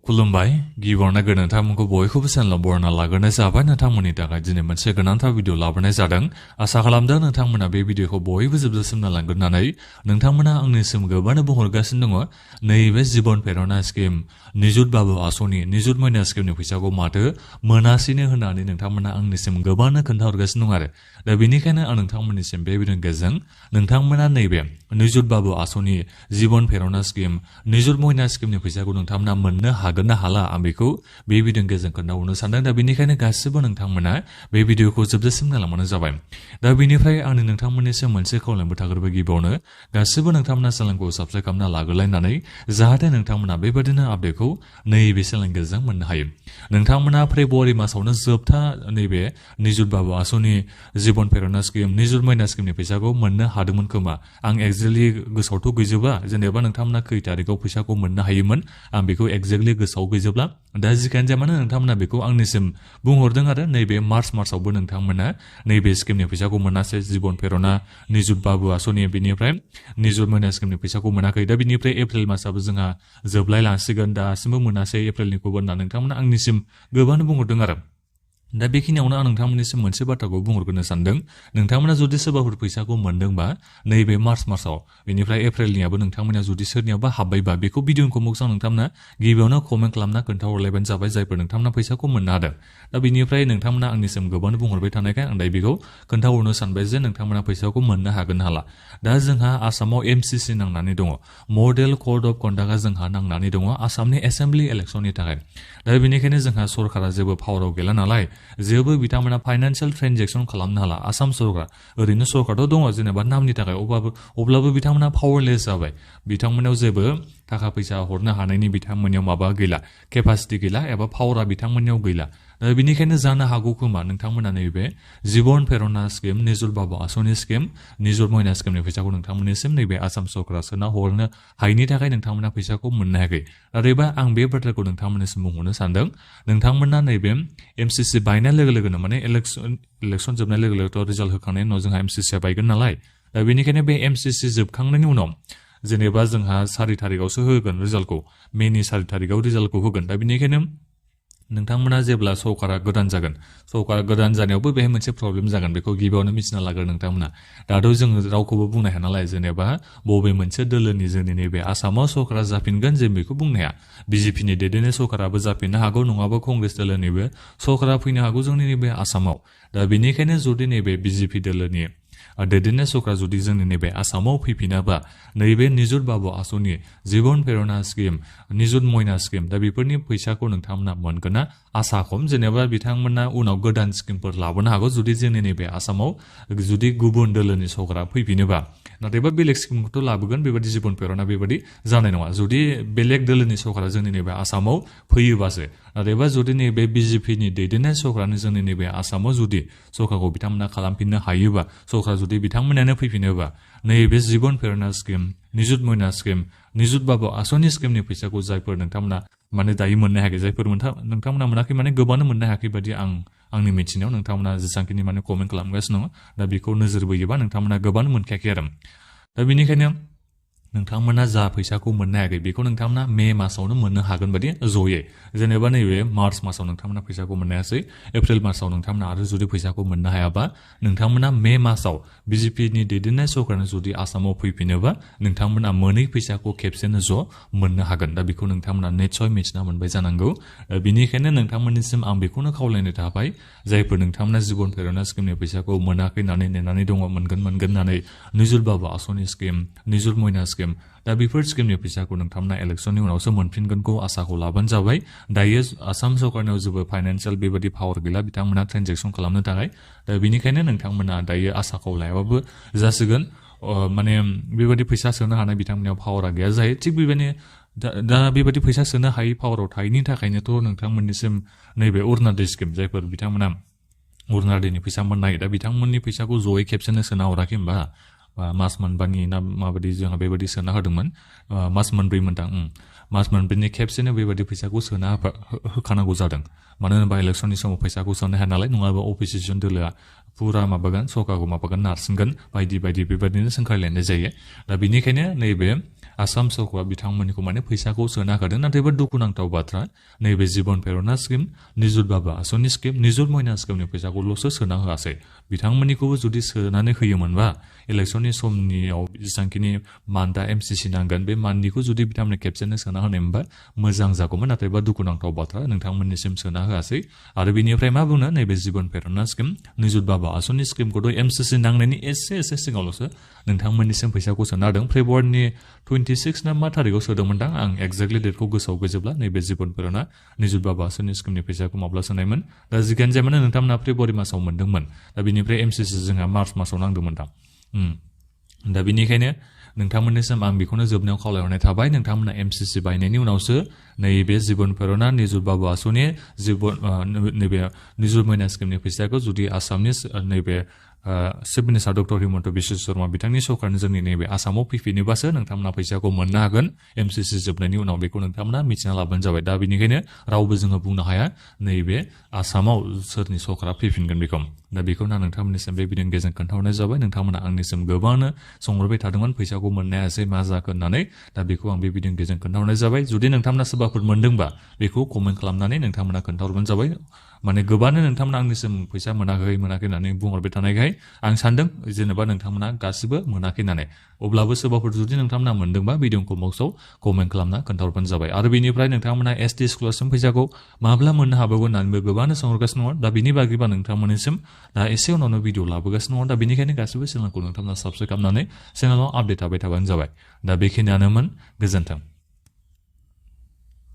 खुलुमबाय गिबियावनो नोंथांमोनखौ बयखौबो चेनेलाव बरायना लाग्रोनाय जाबाय नोंथांमोननि थाखाय दिनै मोनसे गोनांथार भिडिअ लाबोनाय जादों आसा खालामदों नोंथांमोना बे भिडिअखौ बयबो जोबजासिम नायलांगोननानै नोंथांमोना आंनिसिम गोबांनो बुंहरगासिनो दङ नैबे जिबन प्रेरणा स्किम निजुत बाबु आसनि निजुत मयना स्किमनि फैसाखौ माथो मोनासिनो होननानै नोंथांमोना आंनिसिम गोबांनो खोन्थाहरगासिनो दं आरो दा बेनिखायनो आं नोंथांमोननिसिम बे भिडिअनि गेजेरजों नोंथांमोना नैबे निजुत बाबु आसनि जिबन प्रेरणा स्किम निजुत मयना स्किमनि फैसाखौ नोंथांमोना मोननो हागोन ना हाला आं बेखौ बे भिडिअनि गेजेरजों खोन्थाहरनो सानदों दा बेनिखायनो गासिबो नोंथांमोना बे भिडिअखौ जोबजासिम नायलांबानो जाबाय दा बेनिफ्राय आंनि नोंथांमोननिसिम मोनसे खावलायनोबो थाग्रोबाय गिबियावनो गासिबो नोंथांमोना चेनेलखौ साबस्क्राइब खालामना लाग्रोलायनानै जाहाथे नोंथांमोना बेबायदिनो आपडेटखौ नैबे चेनेलनि गेजेरजों मोननो हायो नोंथांमोना फेब्रुवारि मासावनो जोबथा नैबे निजुत बाबु आसनि जिबन प्रेरणा स्किम निजुत मयना स्किमनि फैसाखौ मोननो हादोंमोन खोमा आं एक्जेक्टलि गोसोआवथ' गैजोबा जेनेबा नोंथांमोना खै तारिखआव फैसाखौ मोननो हायोमोन आं बेखौ एक्जेक्टलि गोसोआव गैजोबला दा जिखियानो जाया मानो नोंथांमोना बेखौ आंनिसिम बुंहरदों आरो नैबे मार्चआवबो नोंथांमोना नैबे स्किमनि फैसाखौ मोनासै जिबन प्रेरणा निजुत बाबु आसनि बेनिफ्राय निजुत मयना स्किमनि फैसाखौ मोनाखै दा बेनिफ्राय एप्रिल मासाबो जोंहा जोबलाय लांसिगोन दासिमबो मोनासै एप्रिलनिखौबो होनना नोंथांमोना आंनिसिम गोबांनो बुंहरदों आरो दा बेखिनियावनो आं नोंथांमोननिसिम मोनसे बाथ्राखौ बुंहरग्रोनो सानदों नोंथांमोना जुदि सोरबाफोर फैसाखौ मोनदोंबा नैबे मार्च मासाव बेनिफ्राय एप्रिलनियाबो नोंथांमोना जुदि सोरनियाबा हाबबायबा बेखौ भिडिअखौ मुखसाव नोंथांमोना गिबियावनो कमेन्ट खालामना खोन्थाहरलायबानो जाबाय जायफोर नोंथांमोना फैसाखौ मोननो हादों दा बेनिफ्राय नोंथांमोना आंनिसिम गोबां बुंहरबाय थानायखाय आं दायो बेखौ खोन्थाहरनो सानबाय जे नोंथांमोना फैसाखौ मोननो हागोन हाला दा जोंहा आसामाव एमसिसि नांनानै दङ मडेल कड अफ कन्डाक्टआ जोंहा नांनानै दङ आसामनि एसेम्बलि इलेक्सननि थाखाय दा बेनिखायनो जोंहा सरकारा जेबो पावाराव गैला नालाय जेबो बिथांमोना फाइनान्सियेल ट्रेनजेक्सन खालामनो हाला आसाम सरकार ओरैनो सरकारथ' दङ जेनेबा नामनि थाखाय अब्लाबो बिथांमोना पावारलेस जाबाय बिथांमोनाव जेबो थाखा फैसा हरनो हानायनि बिथांमोननियाव माबा गैला केपासिटि गैला एबा पावारा बिथांमोननियाव गैला बेनिखायनो जानो हागौ खोमा नोंथांमोना नैबे जिबन प्रेरणा स्किम निजुत बाबु आसनि स्किम निजुत मयना स्किमनि फैसाखौ नोंथांमोननिसिम नैबे आसाम सरकारा सोना हरनो हायिनि थाखाय नोंथांमोना फैसाखौ मोननो हायाखै नाथायबा आं बे बाथ्राखौ नोंथांमोननिसिम बुंहरनो सानदों नोंथांमोना नैबे एमसिसि बायनाय लोगो लोगोनो माने इलेक्सन जोबनाय लोगो लोगोथ' रिजाल्ट होखांनायनि उनाव जोंहा एमसिसिआ बायगोन नालाय दा बेनिखायनो बे एमसिसि जोबखांनायनि उनाव जेनेबा जोंहा 4 तारिखआवसो होगोन रिजाल्टखौ मेनि 4 तारिखआव रिजाल्टखौ होगोन दा बेनिखायनो नोंथांमोना जेब्ला सरकारा गोदान जागोन सरकारा गोदान जानायावबो बेहाय मोनसे प्रब्लेम जागोन बेखौ गिबियावनो मिथिना लाग्रो नोंथांमोना दाथ' जोङो रावखौबो बुंनो हाया नालाय जेनेबा बबे मोनसे दोलोनि जोंनि नैबे आसामाव सरकारा जाफिनगोन जों बेखौ बुंनो हाया बिजेपिनि दैदेननाय सरकाराबो जाफिननो हागौ नङाबा कंग्रेस दोलोनिबो सरकारा फैनो हागौ जोंनि नैबे आसामाव दा बेनिखायनो जुदि नैबे बिजेपि दोलोनि दैदेननाय सरकारा जुदि जोंनि नैबे आसामाव फैफिनाबा नैबे निजुत बाबु आसनि जिबन प्रेरणा स्किम निजुत मयना स्किम दा बेफोरनि फैसाखौ नोंथांमोना मोनगोन ना आसा खम जेनेबा बिथांमोना उनाव गोदान स्किमफोर लाबोनो हागौ जुदि जोंनि नैबे आसामाव जुदि गुबुन दोलोनि सरकारा फैफिनोबा नाथायबा बेलेग स्किमखौथ' लाबोगोन बेबायदि जिबन प्रेरणा बेबायदि जानाय नङा जुदि बेलेग दोलोनि सरकारा जोंनि नैबे आसामाव फैयोबासो नाथायबा जुदि नैबे बिजेपिनि दैदेननाय सरकारानो जोंनि नैबे आसामाव जुदि सरकारखौ बिथांमोना खालामफिननो हायोबा सरकारा जुदि बिथांमोनानो फैफिनोबा नैबे जिबन प्रेरणा स्किम निजुत मयना स्किम निजुत बाबु आसनि स्किमनि फैसाखौ जायफोर नोंथांमोना माने दायो मोननो हायाखै जायफोर नोंथांमोना मोनाखै माने गोबांनो मोननो हायाखै बायदि आंनि मिथिनायाव नोंथांमोना जेसांखिनि माने कमेन्ट खालामगासिनो दङ दा बेखौ नोजोर बोयोबा नोंथांमोना गोबां मोनखायाखै आरो दा बेनिखायनो नोंथांमोना जा फैसाखौ मोननो हायाखै बेखौ नोंथांमोना मे मासावनो मोननो हागोन बायदि जयै जेनेबा नैबे मार्च मासाव नोंथांमोना फैसाखौ मोननो हायासै एप्रिल मासाव नोंथांमोना आरो जुदि फैसाखौ मोननो हायाबा नोंथांमोना मे मासाव बिजेपिनि दैदेननाय सरकारनो जुदि आसामाव फैफिनोबा नोंथांमोना मोनै फैसाखौ खेबसेनो ज' मोननो हागोन दा बेखौ नोंथांमोना निस्सय मिथिना मोनबाय जानांगौ बेनिखायनो नोंथांमोननिसिम आं बेखौनो खावलायनो थाबाय जायफोर नोंथांमोना जिबन प्रेरणा स्किमनि फैसाखौ मोनाखै होननानै नेनानै दङ मोनगोन होननानै निजुत बाबु आसनि स्किम निजुत मयना स्किम दा बेफोर स्किमनि फैसाखौ नोंथांमोना इलेक्सननि उनावसो मोनफिनगोनखौ आसाखौ लाबानो जाबाय दायो आसाम सरकारनियाव जेबो फाइनान्सियेल बेबायदि पावार गैला बिथांमोना ट्रेनजेक्सन खालामनो थाखाय दा बेनिखायनो नोंथांमोना दायो आसाखौ लायाबाबो जासिगोन माने बेबायदि फैसा सोनो हानाय बिथांमोननियाव पावारा गैया जायो थिग बेबायदिनो दा बेबायदि फैसा सोनो हायै पावाराव थायैनि थाखायनोथ' नोंथांमोननिसिम नैबे अरुणाचल स्किम जायफोर बिथांमोना अरुणाचलनि फैसा मोननाय दा बिथांमोननि फैसाखौ जयै खेबसेनो सोना हराखै होमबा मास मोनबानि ना माबायदि जोंहा बेबायदि सोना होदोंमोन मास मोनब्रै मोनदां मास मोनब्रैनि खेबसेनो बेबायदि फैसाखौ सोना होखानांगौ जादों मानो होनोबा इलेक्सननि समाव फैसाखौ सोनो हाया नालाय नङाबा अपोजिसन दोलोआ फुरा माबागोन सरकारखौ माबागोन नारसिनगोन बायदि बायदि बेबायदिनो सोंखारिलायनाय जायो दा बेनिखायनो नैबे आसाम सरकारा बिथांमोननिखौ माने फैसाखौ सोना होदों नाथायबा दुखुनांथाव बाथ्रा नैबे जिबन प्रेरणा स्किम निजुत बाबु आसनि स्किम निजुत मयना स्किमनि फैसाखौल'सो सोना होआसै बिथांमोननिखौबो जुदि सोनानै होयोमोनबा इलेक्सननि समनियाव जेसांखिनि मान्थआ एमसिसि नांगोन बे मान्थनिखौ जुदि बिथांमोननो खेबसेनो सोना होनायमोनबा मोजां जागौमोन नाथायबा दुखुनांथाव बाथ्रा नोंथांमोननिसिम सोना होआसै आरो बेनिफ्राय मा बुंनो नैबे जिबन प्रेरणा स्किम निजुत बाबु आसनि स्किमखौथ' एमसिसि नांनायनि एसे सिगाङावल'सो नोंथांमोननिसिम फैसाखौ सोना होदों फेब्रुवारिनि 26 ना मा थारिखआव सोदोंमोनदां आं एक्जेक्टलि डेटखौ गोसोआव गैजोबला नैबे जिबन प्रेरणा निजुत बाबु आसनि स्किमनि फैसाखौ माब्ला सोनायमोन दा जिखियानो जाया मानो नोंथांमोना फेब्रुवारि मासाव मोन्दोंमोन दा बेनिफ्राय एमसिसि जोंहा मार्च मासाव नांदोंमोनदां दा बेनिखायनो नोंथांमोननिसिम आं बेखौनो जोबनायाव खावलायहरनाय थाबाय नोंथांमोना एमसिसि बायनायनि उनावसो नैबे जिबन प्रेरणा निजुत बाबु आसनि नैबे निजुत मयना स्किमनि फैसाखौ जुदि आसामनि नैबे chief minister doctor Himanta Biswa Sharma बिथांनि सरकारनि जोंनि नैबे आसामाव फैफिनोबासो नोंथांमोना फैसाखौ मोननो हागोन एमसिसि जोबनायनि उनाव बेखौ नोंथांमोना मिथिना लाबानो जाबाय दा बेनिखायनो रावबो जोङो बुंनो हाया नैबे आसामाव सोरनि सरकारा फैफिनगोन बेखौ दा बेखौनो आं नोंथांमोननिसिम बे भिडिअनि गेजेरजों खोन्थाहरनाय जाबाय नोंथांमोना आंनिसिम गोबांनो सोंहरबाय थादोंमोन फैसाखौ मोननायासै मा जाखो होननानै दा बेखौ आं बे भिडिअनि गेजेरजों खोन्थाहरनाय जाबाय जुदि नोंथांमोना सोरबाफोर मोनदोंबा बेखौ कमेन्ट खालामनानै नोंथांमोना खोन्थाहरबानो जाबाय माने गोबांनो नोंथांमोना आंनिसिम फैसा मोनाखै होननानै बुंहरबाय थानायखाय आं सानदों जेनेबा नोंथांमोना गासिबो मोनाखै होननानै अब्लाबो सोरबाफोर जुदि नोंथांमोना मोनदोंबा भिडिअखौ बक्सआव कमेन्ट खालामना खोन्थाहरबानो जाबाय आरो बेनिफ्राय नोंथांमोना एसटि स्कलारसिप फैसाखौ माब्ला मोननो हाबावगोन होननानैबो गोबांनो सोंहरगासिनो दङ दा बिनि बागैबा नोंथांमोननिसिम दा एसे उनावनो भिडिअ लाबोगासिनो दङ दा बेनिखायनो गासिबो चेनेलखौ नोंथांमोना साबस्क्राइब खालामनानै चेनेलाव आपडेट थाबाय थाबानो जाबाय दा बेखिनियानोमोन गोजोन्थों